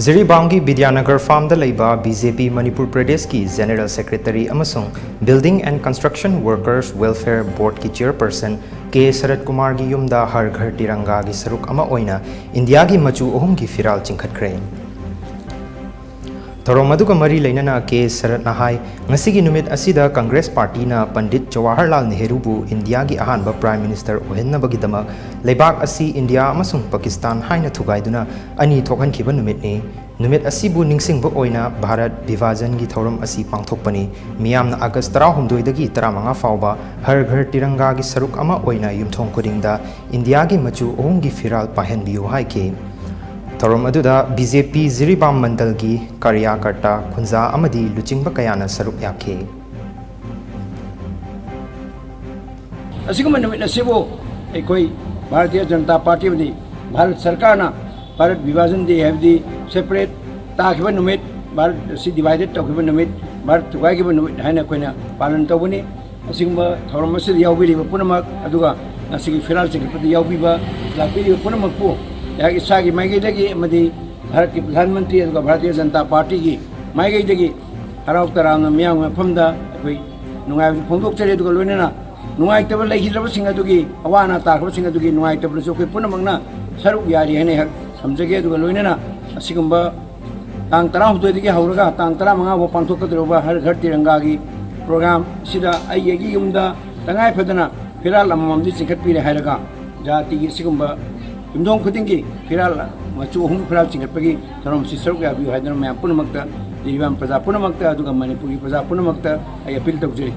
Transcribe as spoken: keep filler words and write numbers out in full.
ꯖꯤꯔꯤꯕꯥꯝꯒꯤ ꯕꯤꯗ꯭ꯌꯥꯅꯒꯔ ꯐꯥꯔꯝꯗ ꯂꯩꯕ B J ꯄꯤ ꯃꯅꯤꯄꯨꯔ ꯄ꯭ꯔꯗꯦꯁꯀꯤ ꯖꯦꯅꯔꯦꯜ ꯁꯦꯀ꯭ꯔꯦꯇꯔꯤ ꯑꯃꯁꯨꯡ Building and Construction Workers Welfare Boardꯀꯤ ꯆꯤꯌꯔꯄꯔꯁꯟ ꯀꯦ ꯁꯔꯠ ꯀꯨꯃꯥꯔꯒꯤ ꯌꯨꯝꯗ ꯍꯔ ꯘꯔ ꯇꯤꯔꯪꯒꯥꯒꯤ ꯁꯔꯨꯛ ꯑꯃ ꯑꯣꯏꯅ ꯏꯟꯗꯤꯌꯥꯒꯤ ꯃꯆꯨ ꯑꯍꯨꯝꯒꯤ ꯐꯤꯔꯥꯜ ꯆꯤꯡꯈꯠꯈ꯭ꯔꯦ꯫ ꯊꯧꯔꯝ ꯑꯗꯨꯒ ꯃꯔꯤ ꯂꯩꯅꯅ ꯀꯦ ꯁꯔꯠꯅ ꯍꯥꯏ, ꯉꯁꯤꯒꯤ ꯅꯨꯃꯤꯠ ꯑꯁꯤꯗ ꯀꯪꯒ꯭ꯔꯦꯁ ꯄꯥꯔꯇꯤꯅ ꯄꯟꯗꯤꯠ ꯖꯋꯥꯍꯔꯂꯥꯜ ꯅꯦꯍꯔꯨꯕꯨ ꯏꯟꯗꯤꯌꯥꯒꯤ ꯑꯍꯥꯟꯕ ꯄ꯭ꯔꯥꯏꯝ ꯃꯤꯅꯤꯁꯇꯔ ꯑꯣꯏꯍꯟꯅꯕꯒꯤꯗꯃꯛ ꯂꯩꯕꯥꯛ ꯑꯁꯤ ꯏꯟꯗꯤꯌꯥ ꯑꯃꯁꯨꯡ ꯄꯥꯀꯤꯁꯇꯥꯟ ꯍꯥꯏꯅ ꯊꯨꯒꯥꯏꯗꯨꯅ ꯑꯅꯤ ꯊꯣꯛꯍꯟꯈꯤꯕ ꯅꯨꯃꯤꯠꯅꯤ꯫ ꯅꯨꯃꯤꯠ ꯑꯁꯤꯕꯨ ꯅꯤꯡꯁꯤꯡꯕ ꯑꯣꯏꯅ ꯚꯥꯔꯠ ꯕꯤꯚꯥꯖꯟꯒꯤ ꯊꯧꯔꯝ ꯑꯁꯤ ꯄꯥꯡꯊꯣꯛꯄꯅꯤ꯫ ꯃꯤꯌꯥꯝꯅ ꯑꯥꯒꯁ ꯇꯔꯥꯍꯨꯝꯗꯣꯏꯗꯒꯤ ꯇꯔꯥꯃꯉꯥ ꯐꯥꯎꯕ ꯍꯔ ꯘꯔ ꯇꯤꯔꯪꯒꯥꯒꯤ ꯁꯔꯨꯛ ꯑꯃ ꯑꯣꯏꯅ ꯌꯨꯝꯊꯣꯡ ꯈꯨꯗꯤꯡꯗ ꯏꯟꯗꯤꯌꯥꯒꯤ ꯃꯆꯨ ꯑꯍꯨꯝꯒꯤ ꯐꯤꯔꯥꯜ ꯄꯥꯏꯍꯟꯕꯤꯌꯨ ꯍꯥꯏꯈꯤ꯫ ꯊꯧꯔꯝ ꯑꯗꯨꯗ ꯕꯤ ꯖꯦ ꯄꯤ ꯖꯤꯔꯤꯕꯥꯝ ꯃꯟꯗꯜꯒꯤ ꯀꯥꯔꯌꯥꯀꯔꯇꯥ, ꯈꯨꯟꯖꯥ ꯑꯃꯗꯤ ꯂꯨꯆꯤꯡꯕ ꯀꯌꯥꯅ ꯁꯔꯨꯛ ꯌꯥꯈꯤ꯫ ꯑꯁꯤꯒꯨꯝꯕ ꯅꯨꯃꯤꯠ ꯑꯁꯤꯕꯨ ꯑꯩꯈꯣꯏ ꯚꯥꯔꯇꯤꯌ ꯖꯅꯇꯥ ꯄꯥꯔꯇꯤ ꯑꯃꯗꯤ ꯚꯥꯔꯠ ꯁꯔꯀꯥꯔꯅ ꯚꯥꯔꯠ ꯕꯤꯚꯥꯖꯟ ꯗꯦ, ꯍꯥꯏꯕꯗꯤ ꯁꯦꯄꯔꯦꯠ ꯇꯥꯈꯤꯕ ꯅꯨꯃꯤꯠ, ꯚꯥꯔꯠ ꯑꯁꯤ ꯗꯤꯚꯥꯏꯗꯦꯠ ꯇꯧꯈꯤꯕ ꯅꯨꯃꯤꯠ, ꯚꯥꯔꯠ ꯊꯨꯒꯥꯏꯈꯤꯕ ꯅꯨꯃꯤꯠ ꯍꯥꯏꯅ ꯑꯩꯈꯣꯏꯅ ꯄꯥꯂꯟ ꯇꯧꯒꯅꯤ꯫ ꯑꯁꯤꯒꯨꯝꯕ ꯊꯧꯔꯝ ꯑꯁꯤꯗ ꯌꯥꯎꯕꯤꯔꯤꯕ ꯄꯨꯝꯅꯃꯛ, ꯑꯗꯨꯒ ꯉꯁꯤꯒꯤ ꯐꯤꯔꯥꯜ ꯆꯤꯡꯈꯠꯄꯗ ꯌꯥꯎꯕꯤꯕ, ꯂꯥꯛꯄꯤꯔꯤꯕ ꯄꯨꯝꯅꯃꯛꯄꯨ ꯑꯩꯍꯥꯛ ꯏꯁꯥꯒꯤ ꯃꯥꯏꯀꯩꯗꯒꯤ ꯑꯃꯗꯤ ꯚꯥꯔꯠꯀꯤ ꯄ꯭ꯔꯙꯥꯟ ꯃꯟꯇ꯭ꯔꯤ ꯑꯗꯨꯒ ꯚꯥꯔꯇꯤꯌ ꯖꯅꯇꯥ ꯄꯥꯔꯇꯤꯒꯤ ꯃꯥꯏꯀꯩꯗꯒꯤ ꯍꯔꯥꯎ ꯇꯔꯥꯝꯅ ꯃꯤꯌꯥꯝꯒꯤ ꯃꯐꯝꯗ ꯑꯩꯈꯣꯏ ꯅꯨꯡꯉꯥꯏꯕꯁꯨ ꯐꯣꯡꯗꯣꯛꯆꯔꯤ꯫ ꯑꯗꯨꯒ ꯂꯣꯏꯅꯅ ꯅꯨꯡꯉꯥꯏꯇꯕ ꯂꯩꯈꯤꯗ꯭ꯔꯕꯁꯤꯡ ꯑꯗꯨꯒꯤ, ꯑꯋꯥ ꯑꯅꯥ ꯇꯥꯈ꯭ꯔꯕꯁꯤꯡ ꯑꯗꯨꯒꯤ ꯅꯨꯡꯉꯥꯏꯇꯕꯗꯁꯨ ꯑꯩꯈꯣꯏ ꯄꯨꯝꯅꯃꯛꯅ ꯁꯔꯨꯛ ꯌꯥꯔꯤ ꯍꯥꯏꯅ ꯑꯩꯍꯥꯛ ꯊꯝꯖꯒꯦ꯫ ꯑꯗꯨꯒ ꯂꯣꯏꯅꯅ ꯑꯁꯤꯒꯨꯝꯕ ꯇꯥꯡ ꯇꯔꯥꯍꯨꯝꯗꯣꯏꯗꯒꯤ ꯍꯧꯔꯒ ꯇꯥꯡ ꯇꯔꯥꯃꯉꯥ ꯐꯥꯎ ꯄꯥꯡꯊꯣꯛꯀꯗꯧꯔꯤꯕ ꯍꯔ ꯘꯔ ꯇꯤꯔꯪꯒꯥꯒꯤ ꯄ꯭ꯔꯣꯒ꯭ꯔꯥꯝ ꯑꯁꯤꯗ ꯑꯩ ꯑꯩꯒꯤ ꯌꯨꯝꯗ ꯇꯉꯥꯏ ꯐꯗꯅ ꯐꯤꯔꯥꯜ ꯑꯃꯃꯝꯗꯤ ꯆꯤꯡꯈꯠꯄꯤꯔꯦ ꯍꯥꯏꯔꯒ, ꯖꯥꯇꯤꯒꯤ ꯑꯁꯤꯒꯨꯝꯕ ꯌꯨꯝꯊꯣꯡ ꯈꯨꯗꯤꯡꯒꯤ ꯐꯤꯔꯥꯜ ꯃꯆꯨ ꯑꯍꯨꯝ ꯐꯤꯔꯥꯜ ꯆꯤꯡꯈꯠꯄꯒꯤ ꯊꯧꯔꯝ ꯑꯁꯤ ꯁꯔꯨꯛ ꯌꯥꯕꯤꯌꯨ ꯍꯥꯏꯗꯨꯅ ꯃꯌꯥꯝ ꯄꯨꯝꯅꯃꯛꯇ, ꯖꯤꯔꯤꯕꯥꯝ ꯄ꯭ꯔꯖꯥ ꯄꯨꯝꯅꯃꯛꯇ, ꯑꯗꯨꯒ ꯃꯅꯤꯄꯨꯔꯒꯤ ꯄ꯭ꯔꯖꯥ ꯄꯨꯝꯅꯃꯛꯇ ꯑꯩ ꯑꯄꯤꯜ ꯇꯧꯖꯔꯤ꯫